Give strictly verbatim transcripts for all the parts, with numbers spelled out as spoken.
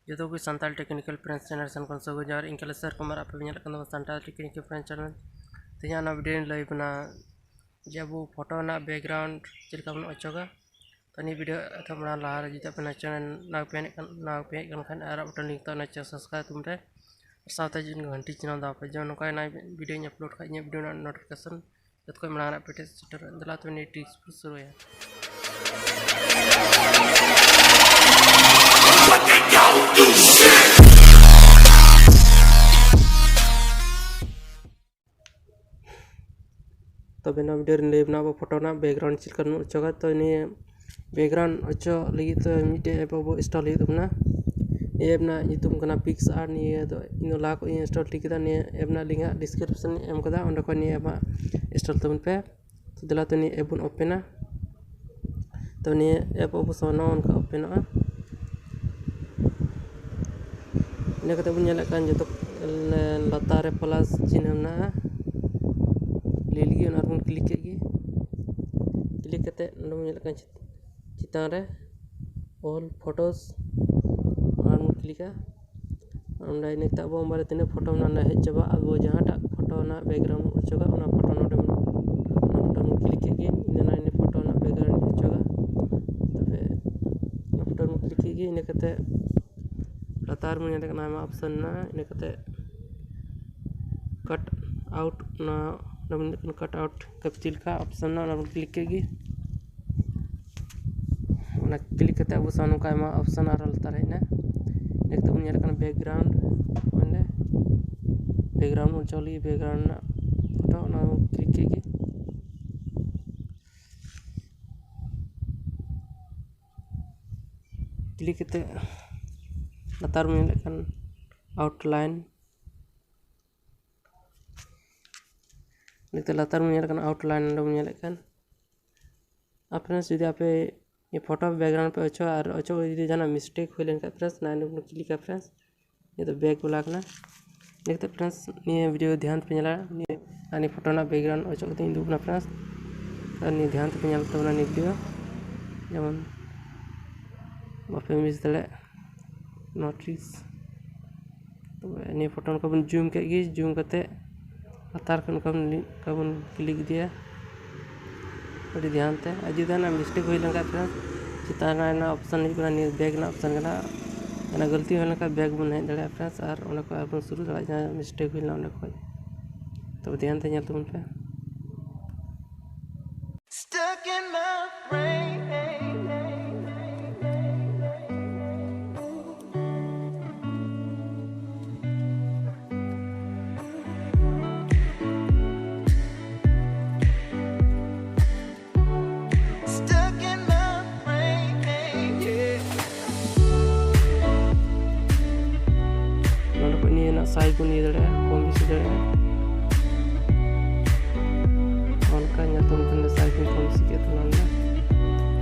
ᱡᱚᱛᱚ ᱠᱚ Santal technical friends channel ᱥᱮᱱ ᱠᱷᱚᱱ ᱥᱟᱹᱜᱩᱱ ᱡᱚᱦᱟᱨ᱾ ᱤᱧ ᱠᱟᱞᱮᱥᱚᱨ ᱠᱩᱢᱟᱨ, ᱟᱯᱮ ᱯᱮ ᱧᱮᱞᱮᱫ ᱠᱟᱱ ᱛᱟᱵᱚᱱᱟ ᱥᱟᱱᱛᱟᱲ ᱴᱮᱠᱱᱤᱠᱮᱞ ᱯᱷᱨᱮᱱᱰᱥ ᱪᱮᱱᱮᱞ᱾ ᱛᱮᱦᱮᱧᱟᱜ ᱚᱱᱟ ᱵᱷᱤᱰᱤᱭᱳᱧ ᱞᱟᱹᱭ ᱵᱚᱱᱟ ᱡᱮ ᱟᱵᱚ ᱯᱷᱳᱴᱳ ᱨᱮᱱᱟᱜ ᱵᱮᱠᱜᱨᱟᱣᱩᱱᱰ ᱪᱮᱫ ᱞᱮᱠᱟ ᱵᱚᱱ ᱚᱪᱚᱜᱟ᱾ ᱛᱚ ᱱᱤᱭᱟᱹ ᱵᱷᱤᱰᱤᱭᱳ ᱮᱛᱚᱦᱚᱵ ᱢᱟᱲᱟᱝ ᱞᱟᱦᱟ ᱨᱮ ᱡᱩᱫᱤ ᱟᱯᱮ ᱱᱚᱣᱟ ᱪᱮᱱᱮᱞ ᱱᱟᱣᱟ ᱯᱮ ᱦᱮᱡ ᱠᱟᱱ, ᱱᱟᱣᱟ ᱯᱮ ᱦᱮᱡ ᱠᱟᱱ ᱠᱷᱟᱱ ᱟᱨ ᱢᱤᱫᱴᱟᱝ ᱞᱤᱝᱠ ᱛᱟᱦᱮᱱᱟ, ᱪᱮᱱᱮᱞ ᱥᱟᱵᱥᱠᱨᱟᱭᱤᱵᱽ ᱛᱟᱵᱚᱱ ᱯᱮ ᱟᱨ ᱥᱟᱶᱛᱮ ᱡᱩᱫᱤ ᱜᱷᱟᱱᱴᱤ ᱪᱤᱱᱦᱟᱹ ᱫᱟᱵᱟᱣ ᱯᱮ, ᱡᱮᱢᱚᱱ ᱱᱚᱝᱠᱟ ᱱᱟᱣᱟ ᱵᱷᱤᱰᱤᱭᱳᱧ ᱟᱯᱞᱳᱰ ᱠᱷᱟᱱ ᱤᱧᱟᱹᱜ ᱵᱷᱤᱰᱤᱭᱳ ᱨᱮᱱᱟᱜ ᱱᱳᱴᱤᱯᱷᱤᱠᱮᱥᱚᱱ ᱡᱚᱛᱚ ᱠᱷᱚᱱ ᱢᱟᱲᱟᱝ ᱨᱮ ᱟᱯᱮ ᱴᱷᱮᱱ ᱥᱮᱴᱮᱨᱚᱜᱼᱟ᱾ ᱫᱮᱞᱟ ᱛᱚᱵᱮ ᱱᱤᱭᱟᱹ ᱴᱤᱯᱥ ᱵᱚᱱ ᱥᱩᱨᱩᱭᱟ᱾ ᱛᱚᱵᱮ ᱱᱚᱣᱟ ᱵᱷᱤᱰᱤᱭᱳ ᱨᱮ ᱞᱟᱹᱭ ᱵᱚᱱᱟ ᱟᱵᱚ ᱯᱷᱳᱴᱳ ᱨᱮᱱᱟᱜ ᱵᱮᱠᱜᱨᱟᱣᱩᱱᱰ ᱪᱮᱫ ᱞᱮᱠᱟ ᱵᱚᱱ ᱚᱪᱚᱜᱟ᱾ ᱛᱚ ᱱᱤᱭᱟᱹ ᱵᱮᱠᱜᱨᱟᱣᱩᱱᱰ ᱚᱪᱚᱜ ᱞᱟᱹᱜᱤᱫ ᱛᱮ ᱢᱤᱫᱴᱮᱡ ᱮᱯ ᱟᱵᱚ ᱤᱱᱥᱴᱚᱞ ᱦᱩᱭᱩᱜ ᱛᱟᱵᱚᱱᱟ᱾ ᱱᱤᱭᱟᱹ ᱮᱯ ᱨᱮᱱᱟᱜ ᱧᱩᱛᱩᱢ ᱠᱟᱱᱟ ᱯᱤᱠᱥ ᱟᱨᱴ᱾ ᱱᱤᱭᱟᱹ ᱫᱚ ᱤᱧ ᱫᱚ ᱞᱟᱦᱟ ᱠᱷᱚᱱ ᱤᱧ ᱤᱱᱥᱴᱚᱞ ᱴᱷᱤᱠ ᱠᱮᱫᱟ᱾ ᱱᱤᱭᱟᱹ ᱮᱯ ᱨᱮᱱᱟᱜ ᱞᱤᱝᱠ ᱦᱟᱸᱜ ᱰᱤᱥᱠᱨᱤᱯᱥᱚᱱ ᱨᱤᱧ ᱮᱢ ᱠᱟᱫᱟ, ᱚᱸᱰᱮ ᱠᱷᱚᱱ ᱱᱤᱭᱟᱹ ᱮᱯ ᱦᱟᱸᱜ ᱤᱱᱥᱴᱚᱞ ᱛᱟᱵᱚᱱ ᱯᱮ᱾ ᱛᱚ ᱫᱮᱞᱟ ᱛᱚ ᱱᱤᱭᱟᱹ ᱮᱯ ᱵᱚᱱ ᱳᱯᱮᱱᱟ᱾ ᱛᱚ ᱱᱤᱭᱟᱹ ᱮᱯ ᱟᱵᱚ ᱥᱟᱢᱟᱝ ᱱᱚᱜᱼᱚ ᱱᱚᱝᱠᱟ ᱳᱯᱮᱱᱚᱜᱼᱟ᱾ ᱤᱱᱟᱹ ᱠᱟᱛᱮ ᱵᱚᱱ ᱧᱮᱞᱮᱫ ᱠᱟᱱ ᱡᱚᱛᱚ ᱞᱟᱛᱟᱨ ᱨᱮ ᱯᱞᱟᱥ ᱪᱤᱱᱦᱟᱹ ᱢᱮᱱᱟᱜᱼᱟ, ᱞᱤᱞ ᱜᱮ, ᱚᱱᱟ ᱨᱮᱵᱚᱱ ᱠᱞᱤᱠ ᱠᱮᱫ ᱜᱮ᱾ ᱠᱞᱤᱠ ᱠᱟᱛᱮ ᱱᱚᱰᱮ ᱵᱚᱱ ᱧᱮᱞᱮᱫ ᱠᱟᱱ ᱪᱮᱛᱟᱱ ᱨᱮ ᱚᱞ ᱯᱷᱳᱴᱳᱥ, ᱚᱱᱟ ᱨᱮᱵᱚᱱ ᱠᱞᱤᱠᱟ᱾ ᱚᱸᱰᱮ ᱤᱱᱟᱹ ᱠᱟᱛᱮ ᱟᱵᱚ ᱢᱳᱵᱟᱭᱤᱞ ᱨᱮ ᱛᱤᱱᱟᱹᱜ ᱯᱷᱳᱴᱳ ᱢᱮᱱᱟᱜᱼᱟ, ᱚᱸᱰᱮ ᱦᱮᱡ ᱪᱟᱵᱟᱜᱼᱟ᱾ ᱟᱵᱚ ᱡᱟᱦᱟᱸᱴᱟᱜ ᱯᱷᱳᱴᱳ ᱨᱮᱱᱟᱜ ᱵᱮᱠᱜᱨᱟᱣᱩᱱᱰ ᱚᱪᱚᱜᱟ, ᱚᱱᱟ ᱯᱷᱳᱴᱳ ᱱᱚᱰᱮ ᱢᱮᱱᱟᱜᱼᱟ, ᱚᱱᱟ ᱯᱷᱳᱴᱳ ᱵᱚᱱ ᱠᱞᱤᱠ ᱠᱮᱫ ᱜᱮ᱾ ᱤᱧ ᱫᱚ ᱱᱚᱣᱟ ᱯᱷᱳᱴᱳ ᱨᱮᱱᱟᱜ ᱵᱮᱠᱜᱨᱟᱣᱩᱱᱰ ᱤᱧ ᱚᱪᱚᱜᱟ᱾ ᱛᱚᱵᱮ ᱚᱱᱟ ᱯᱷᱳᱴᱳ ᱵᱚᱱ ᱠᱞᱤᱠ ᱠᱮᱫ ᱜᱮ᱾ ᱤᱱᱟᱹ ᱠᱟᱛᱮ ᱞᱟᱛᱟᱨ ᱵᱚᱱ ᱧᱮᱞᱮᱫ ᱠᱟᱱᱟ ᱟᱭᱢᱟ ᱚᱯᱥᱚᱱ ᱢᱮᱱᱟᱜᱼᱟ᱾ ᱤᱱᱟᱹ ᱠᱟᱛᱮ ᱠᱟᱴ ᱟᱣᱩᱴ, ᱚᱱᱟ ᱚᱱᱟ ᱵᱚᱱ ᱧᱮᱞᱮᱫ ᱠᱟᱱᱟ ᱠᱟᱴ ᱟᱣᱩᱴ ᱠᱟᱯᱪᱤ ᱞᱮᱠᱟ ᱚᱯᱥᱚᱱ ᱢᱮᱱᱟᱜᱼᱟ, ᱚᱱᱟ ᱵᱚᱱ ᱠᱞᱤᱠ ᱠᱮᱫ ᱜᱮ᱾ ᱚᱱᱟ ᱠᱞᱤᱠ ᱠᱟᱛᱮ ᱟᱵᱚ ᱥᱟᱶ ᱱᱚᱝᱠᱟ ᱟᱭᱢᱟ ᱚᱯᱥᱚᱱ ᱟᱨᱦᱚᱸ ᱞᱟᱛᱟᱨ ᱦᱮᱡ ᱮᱱᱟ᱾ ᱱᱤᱛᱚᱜ ᱵᱚᱱ ᱧᱮᱞᱮᱫ ᱠᱟᱱᱟ ᱵᱮᱠᱜᱨᱟᱣᱩᱱᱰ, ᱚᱸᱰᱮ ᱵᱮᱠᱜᱨᱟᱣᱩᱱᱰ ᱵᱚᱱ ᱪᱟᱹᱞᱩᱭᱟ, ᱵᱮᱠᱜᱨᱟᱣᱩᱱᱰ ᱨᱮᱱᱟᱜ ᱯᱷᱳᱴᱳ, ᱚᱱᱟ ᱵᱚᱱ ᱠᱞᱤᱠ ᱠᱮᱫ ᱜᱮ᱾ ᱠᱞᱤᱠ ᱠᱟᱛᱮ ᱞᱟᱛᱟᱨ ᱵᱚᱱ ᱧᱮᱞᱮᱫ ᱠᱟᱱ ᱟᱣᱩᱴᱞᱟᱭᱤᱱ, ᱱᱤᱛᱚᱜ ᱞᱟᱛᱟᱨ ᱵᱚᱱ ᱧᱮᱞᱮᱫ ᱠᱟᱱ ᱟᱣᱩᱴᱞᱟᱭᱤᱱ, ᱱᱚᱰᱮ ᱵᱚᱱ ᱧᱮᱞᱮᱫ ᱠᱟᱱ᱾ ᱟᱨ ᱯᱷᱨᱮᱱᱰᱥ, ᱡᱩᱫᱤ ᱟᱯᱮ ᱱᱤᱭᱟᱹ ᱯᱷᱳᱴᱳ ᱵᱮᱠᱜᱨᱟᱣᱩᱱᱰ ᱯᱮ ᱚᱪᱚᱜᱟ ᱟᱨ ᱚᱪᱚᱜ ᱨᱮ ᱡᱩᱫᱤ ᱡᱟᱦᱟᱱᱟᱜ ᱢᱤᱥᱴᱮᱠ ᱦᱩᱭ ᱞᱮᱱᱠᱷᱟᱱ ᱯᱷᱨᱮᱱᱰᱥ, ᱱᱚᱣᱟ ᱵᱚᱱ ᱠᱞᱤᱠᱟ ᱯᱷᱨᱮᱱᱰᱥ, ᱱᱤᱭᱟᱹ ᱫᱚ ᱵᱮᱠ ᱵᱚᱞᱟ ᱠᱟᱱᱟ᱾ ᱱᱤᱭᱟᱹ ᱠᱟᱛᱮ ᱯᱷᱨᱮᱱᱰᱥ, ᱱᱤᱭᱟᱹ ᱵᱷᱤᱰᱤᱭᱳ ᱫᱷᱮᱭᱟᱱ ᱛᱮᱯᱮ ᱧᱮᱞᱟ᱾ ᱱᱤᱭᱟᱹ ᱟᱨ ᱱᱤᱭᱟᱹ ᱯᱷᱳᱴᱳ ᱨᱮᱱᱟᱜ ᱵᱮᱠᱜᱨᱟᱣᱩᱱᱰ ᱚᱪᱚᱜ ᱠᱟᱛᱮ ᱤᱧ ᱩᱫᱩᱜ ᱠᱟᱱᱟ ᱯᱷᱨᱮᱱᱰᱥ, ᱟᱨ ᱱᱤᱭᱟᱹ ᱫᱷᱮᱭᱟᱱ ᱛᱮᱯᱮ ᱧᱮᱞ ᱛᱟᱵᱚᱱᱟ ᱱᱤᱭᱟᱹ ᱵᱷᱤᱰᱤᱭᱳ, ᱡᱮᱢᱚᱱ ᱵᱟᱯᱮ ᱢᱤᱥ ᱫᱟᱲᱮᱭᱟᱜ᱾ ᱱᱚᱣᱟ ᱴᱨᱤᱠᱥ᱾ ᱛᱚᱵᱮ ᱱᱤᱭᱟᱹ ᱯᱷᱳᱴᱳ ᱱᱚᱝᱠᱟ ᱵᱚᱱ ᱡᱩᱢ ᱠᱮᱫ ᱜᱮ, ᱡᱩᱢ ᱠᱟᱛᱮ ᱞᱟᱛᱟᱨ ᱠᱷᱚᱱ ᱱᱚᱝᱠᱟ ᱵᱚᱱ ᱞᱤ-, ᱱᱚᱝᱠᱟ ᱵᱚᱱ ᱠᱞᱤᱠ ᱤᱫᱤᱭᱟ ᱟᱹᱰᱤ ᱫᱷᱮᱭᱟᱱ ᱛᱮ᱾ ᱟᱨ ᱡᱩᱫᱤ ᱡᱟᱦᱟᱱᱟᱜ ᱢᱤᱥᱴᱮᱠ ᱦᱩᱭ ᱞᱮᱱᱠᱷᱟᱱ ᱯᱷᱨᱮᱱᱰᱥ, ᱪᱮᱛᱟᱱ ᱨᱮ ᱚᱱᱟ ᱚᱯᱥᱟᱱ ᱦᱤᱡᱩᱜ ᱠᱟᱱᱟ, ᱱᱤᱭᱟᱹ ᱵᱮᱠ ᱨᱮᱱᱟᱜ ᱚᱯᱥᱟᱱ ᱠᱟᱱᱟ, ᱚᱱᱟ ᱜᱟᱹᱞᱛᱤ ᱦᱩᱭ ᱞᱮᱱᱠᱷᱟᱱ ᱵᱮᱠ ᱵᱚᱱ ᱦᱮᱡ ᱫᱟᱲᱮᱭᱟᱜᱼᱟ ᱯᱷᱨᱮᱱᱰᱥ, ᱟᱨ ᱚᱸᱰᱮ ᱠᱷᱚᱱ ᱟᱨᱵᱚᱱ ᱥᱩᱨᱩ ᱫᱟᱲᱮᱭᱟᱜᱼᱟ ᱡᱟᱦᱟᱸ ᱢᱤᱥᱴᱮᱠ ᱦᱩᱭ ᱞᱮᱱᱟ ᱚᱸᱰᱮ ᱠᱷᱚᱱ᱾ ᱛᱚᱵᱮ ᱫᱷᱮᱭᱟᱱ ᱛᱮ ᱧᱮᱞ ᱛᱟᱵᱚᱱ ᱯᱮ᱾ Stuck in my brain. Stuck in my brain, yeah. ᱱᱚᱰᱮ ᱠᱷᱚᱱ ᱱᱤᱭᱟᱹ ᱨᱮᱱᱟᱜ ᱥᱟᱭᱤᱡᱽ ᱵᱚᱱ ᱤᱭᱟᱹ ᱫᱟᱲᱮᱭᱟᱜᱼᱟ, ᱠᱚᱢ ᱵᱮᱥᱤ ᱫᱟᱲᱮᱭᱟᱜᱼᱟ᱾ ᱚᱱᱠᱟ ᱧᱮᱞ ᱛᱟᱵᱚᱱ ᱯᱮ, ᱥᱟᱭᱤᱡᱽ ᱵᱚᱱ ᱠᱚᱢ ᱵᱮᱥᱤ ᱠᱮᱫ ᱛᱟᱵᱚᱱᱟ᱾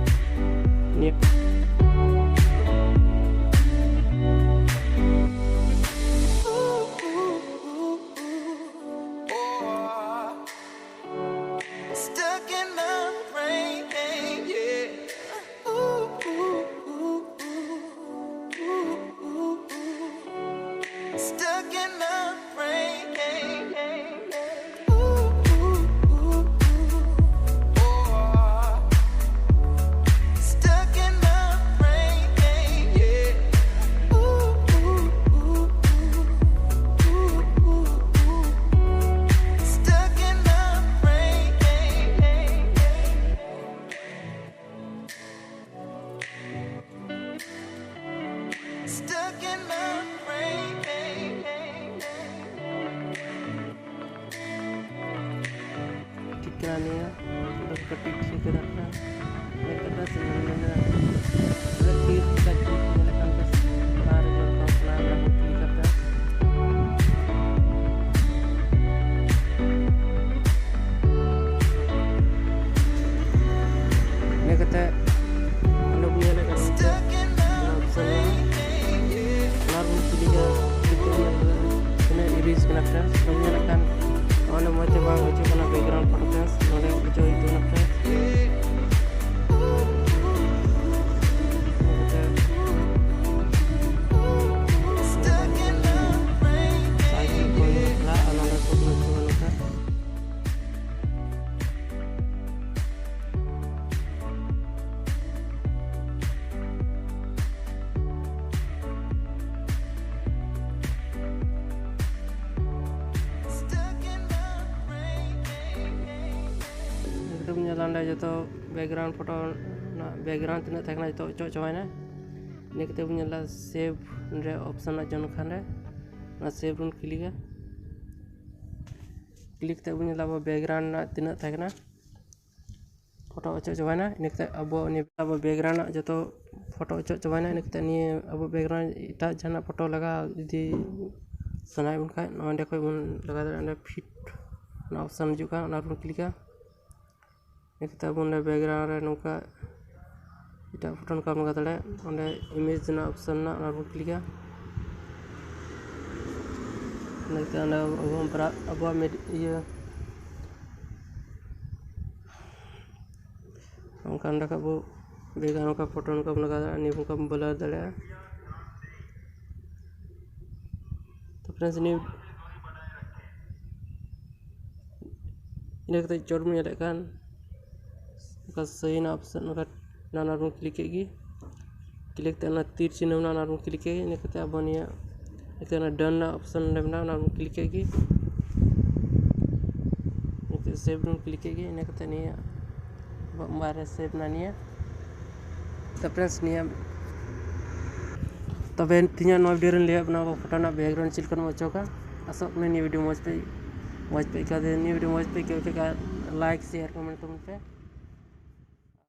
ᱱᱤᱭᱟᱹ Stuck in my brain, yeah. Stuck in my brain. Stuck in my brain, yeah. Stuck in my brain. Stuck in my brain. ᱴᱷᱤᱠ ᱠᱟᱱᱟ ᱱᱤᱭᱟᱹ, ᱵᱟᱥ ᱠᱟᱹᱴᱤᱡ ᱴᱷᱤᱠ ᱠᱟᱱᱟ᱾ ᱱᱤᱭᱟᱹ ᱠᱟᱛᱷᱟ ᱥᱮ ᱢᱮᱱᱟ, ᱵᱚᱞᱮ ᱛᱤᱨ ᱠᱟᱹᱴᱤᱡ ᱧᱮᱞ ᱟᱠᱟᱱ ᱵᱟᱥ ᱚᱱᱟ ᱨᱮ ᱧᱮᱞ ᱠᱟᱱᱟ, ᱚᱱᱟ ᱨᱮ ᱠᱞᱤᱠ ᱠᱟᱛᱮ᱾ ᱤᱱᱟᱹ ᱠᱟᱛᱮ ᱚᱸᱰᱮ ᱵᱚᱱ ᱧᱮᱞᱮᱫ ᱠᱟᱱᱟ ᱚᱱᱟ ᱚᱯᱥᱚᱱ ᱢᱮᱱᱟᱜᱼᱟ, ᱚᱱᱟ ᱨᱮᱵᱚᱱ ᱠᱞᱤᱠᱟ᱾ ᱠᱞᱤᱠ ᱠᱟᱛᱮ ᱧᱮᱞ ᱠᱟᱛᱮ ᱛᱤᱱᱟᱹᱜ ᱤᱨᱮᱡᱽ ᱠᱟᱱᱟ ᱯᱷᱨᱮᱱᱰᱥ, ᱵᱚᱱ ᱧᱮᱞᱮᱫ ᱠᱟᱱ ᱚᱸᱰᱮ ᱢᱚᱡᱽ ᱛᱮ ᱵᱟᱝ ᱦᱤᱡᱩᱜ ᱠᱟᱱᱟ ᱵᱮᱠᱜᱨᱟᱣᱩᱱᱰ ᱯᱷᱳᱴᱳ ᱯᱷᱨᱮᱱᱰᱥ, ᱱᱚᱰᱮ ᱚᱪᱚᱜ ᱦᱩᱭᱩᱜ ᱛᱟᱵᱚᱱᱟ ᱯᱷᱨᱮᱱᱰᱥ᱾ ᱚᱸᱰᱮ ᱡᱚᱛᱚ ᱵᱮᱠᱜᱨᱟᱣᱩᱱᱰ ᱯᱷᱳᱴᱳ ᱨᱮᱱᱟᱜ ᱵᱮᱠᱜᱨᱟᱣᱩᱱᱰ ᱛᱤᱱᱟᱹᱜ ᱛᱟᱦᱮᱸ ᱠᱟᱱᱟ, ᱡᱚᱛᱚ ᱚᱪᱚᱜ ᱪᱟᱵᱟᱭᱮᱱᱟ᱾ ᱤᱱᱟᱹ ᱠᱟᱛᱮ ᱵᱚᱱ ᱧᱮᱞᱟ ᱥᱮᱵᱷ ᱨᱮ ᱚᱯᱥᱚᱱ ᱨᱮᱱᱟᱜ ᱡᱚᱱ ᱠᱷᱟᱱ ᱨᱮ, ᱚᱱᱟ ᱥᱮᱵᱷ ᱵᱚᱱ ᱠᱞᱤᱠᱟ᱾ ᱠᱞᱤᱠ ᱠᱟᱛᱮ ᱵᱚᱱ ᱧᱮᱞᱟ ᱟᱵᱚ ᱵᱮᱠᱜᱨᱟᱣᱩᱱᱰ ᱨᱮᱱᱟᱜ ᱛᱤᱱᱟᱹᱜ ᱛᱟᱦᱮᱸ ᱠᱟᱱᱟ, ᱯᱷᱳᱴᱳ ᱚᱪᱚᱜ ᱪᱟᱵᱟᱭᱮᱱᱟ᱾ ᱤᱱᱟᱹ ᱠᱟᱛᱮ ᱟᱵᱚ ᱱᱤᱭᱟᱹ ᱟᱵᱚ ᱵᱮᱠᱜᱨᱟᱣᱩᱱᱰ ᱨᱮᱱᱟᱜ ᱡᱚᱛᱚ ᱯᱷᱳᱴᱳ ᱚᱪᱚᱜ ᱪᱟᱵᱟᱭᱮᱱᱟ᱾ ᱤᱱᱟᱹ ᱠᱟᱛᱮ ᱱᱤᱭᱟᱹ ᱟᱵᱚ ᱵᱮᱠᱜᱨᱟᱣᱩᱱᱰ ᱮᱴᱟᱜ ᱡᱟᱦᱟᱱᱟᱜ ᱯᱷᱳᱴᱳ ᱞᱟᱜᱟᱣ ᱡᱩᱫᱤ ᱥᱟᱱᱟᱭᱮᱫ ᱵᱚᱱ ᱠᱷᱟᱡ, ᱱᱚᱸᱰᱮ ᱠᱷᱚᱡ ᱵᱚᱱ ᱞᱟᱜᱟᱣ ᱫᱟᱲᱮᱭᱟᱜᱼᱟ᱾ ᱚᱸᱰᱮ ᱯᱷᱤᱴ ᱚᱱᱟ ᱚᱯᱥᱚᱱ ᱦᱤᱡᱩᱜ ᱠᱟᱱᱟ, ᱚᱱᱟ ᱨᱮᱵᱚᱱ ᱠᱞᱤᱠᱟ᱾ ᱤᱱᱟᱹ ᱠᱟᱛᱮ ᱟᱵᱚ ᱚᱸᱰᱮ ᱵᱮᱠᱜᱨᱟᱣᱩᱱᱰ ᱨᱮ ᱱᱚᱝᱠᱟ ᱮᱴᱟᱜ ᱯᱷᱳᱴᱳ ᱱᱚᱝᱠᱟ ᱵᱚᱱ ᱞᱟᱜᱟᱣ ᱫᱟᱲᱮᱭᱟᱜᱼᱟ᱾ ᱚᱸᱰᱮ ᱤᱢᱮᱡᱽ ᱨᱮᱱᱟᱜ ᱚᱯᱥᱚᱱ ᱢᱮᱱᱟᱜᱼᱟ, ᱚᱱᱟ ᱨᱮᱵᱚᱱ ᱠᱞᱤᱠᱟ᱾ ᱤᱱᱟᱹ ᱠᱟᱛᱮ ᱚᱸᱰᱮ ᱟᱵᱚ ᱵᱨᱟ- ᱟᱵᱚᱣᱟᱜ ᱢᱤᱫ ᱤᱭᱟᱹ ᱚᱱᱠᱟ ᱚᱸᱰᱮ ᱠᱷᱚᱡ ᱵᱚ ᱵᱷᱮᱜᱟᱨ ᱱᱚᱝᱠᱟ ᱯᱷᱳᱴᱳ ᱱᱚᱝᱠᱟ ᱵᱚᱱ ᱞᱟᱜᱟᱣ ᱫᱟᱲᱮᱭᱟᱜᱼᱟ, ᱱᱤᱭᱟᱹ ᱱᱚᱝᱠᱟ ᱵᱚᱱ ᱵᱞᱟᱨ ᱫᱟᱲᱮᱭᱟᱜᱼᱟ᱾ ᱛᱚ ᱯᱷᱨᱮᱱᱰᱥ, ᱱᱤᱭᱟᱹ ᱤᱱᱟᱹ ᱠᱟᱛᱮ ᱪᱚᱴ ᱵᱚᱱ ᱧᱮᱞᱮᱫ ᱠᱟᱱ ᱱᱚᱝᱠᱟ ᱥᱟᱹᱦᱤ ᱨᱮᱱᱟᱜ ᱚᱯᱥᱚᱱ ᱱᱚᱝᱠᱟ ᱚᱱᱟ ᱨᱮᱵᱚᱱ ᱠᱞᱤᱠ ᱠᱮᱫ ᱜᱮ᱾ ᱠᱞᱤᱠ ᱠᱟᱛᱮ ᱚᱱᱟ ᱛᱤᱨ ᱪᱤᱱᱦᱟᱹ ᱢᱮᱱᱟᱜᱼᱟ, ᱚᱱᱟ ᱨᱮᱵᱚᱱ ᱠᱞᱤᱠ ᱠᱮᱫ ᱜᱮ᱾ ᱤᱱᱟᱹ ᱠᱟᱛᱮ ᱟᱵᱚ ᱱᱤᱭᱟᱹ ᱤᱱᱟᱹ ᱠᱟᱛᱮ ᱚᱱᱟ ᱰᱟᱱ ᱨᱮᱱᱟᱜ ᱚᱯᱥᱚᱱ ᱚᱸᱰᱮ ᱢᱮᱱᱟᱜᱼᱟ, ᱚᱱᱟ ᱨᱮᱵᱚᱱ ᱠᱞᱤᱠ ᱠᱮᱫ ᱜᱮ᱾ ᱤᱱᱟᱹ ᱠᱟᱛᱮ ᱥᱮᱵᱷ ᱨᱮᱵᱚᱱ ᱠᱞᱤᱠ ᱠᱮᱫ ᱜᱮ᱾ ᱤᱱᱟᱹ ᱠᱟᱛᱮ ᱱᱤᱭᱟᱹ ᱟᱵᱚᱣᱟᱜ ᱢᱳᱵᱟᱭᱤᱞ ᱨᱮ ᱥᱮᱵᱷ ᱮᱱᱟ ᱱᱤᱭᱟᱹ᱾ ᱛᱚ ᱯᱷᱨᱮᱱᱰᱥ, ᱱᱤᱭᱟᱹ ᱛᱚᱵᱮ ᱛᱮᱦᱮᱧᱟᱜ ᱱᱚᱣᱟ ᱵᱷᱤᱰᱤᱭᱳ ᱨᱮᱧ ᱞᱟᱹᱭᱟᱫ ᱵᱚᱱᱟ ᱟᱵᱚ ᱯᱷᱳᱴᱳ ᱨᱮᱱᱟᱜ ᱵᱮᱠᱜᱨᱟᱣᱩᱱᱰ ᱪᱮᱫ ᱞᱮᱠᱟᱱ ᱚᱪᱚᱜᱟ᱾ ᱟᱥᱚᱜ ᱠᱟᱹᱱᱟᱹᱧ ᱱᱤᱭᱟᱹ ᱵᱷᱤᱰᱤᱭᱳ ᱢᱚᱡᱽ ᱯᱮ ᱢᱚᱡᱽ ᱯᱮ ᱟᱹᱭᱠᱟᱹᱣ ᱫᱟ᱾ ᱱᱤᱭᱟᱹ ᱵᱷᱤᱰᱤᱭᱳ ᱢᱚᱡᱽ ᱯᱮ ᱟᱹᱭᱠᱟᱹᱣ ᱠᱷᱟᱡ ᱞᱟᱭᱤᱠ, ᱥᱮᱭᱟᱨ, ᱠᱚᱢᱮᱱᱴ ᱛᱟᱵᱚᱱ ᱯᱮ᱾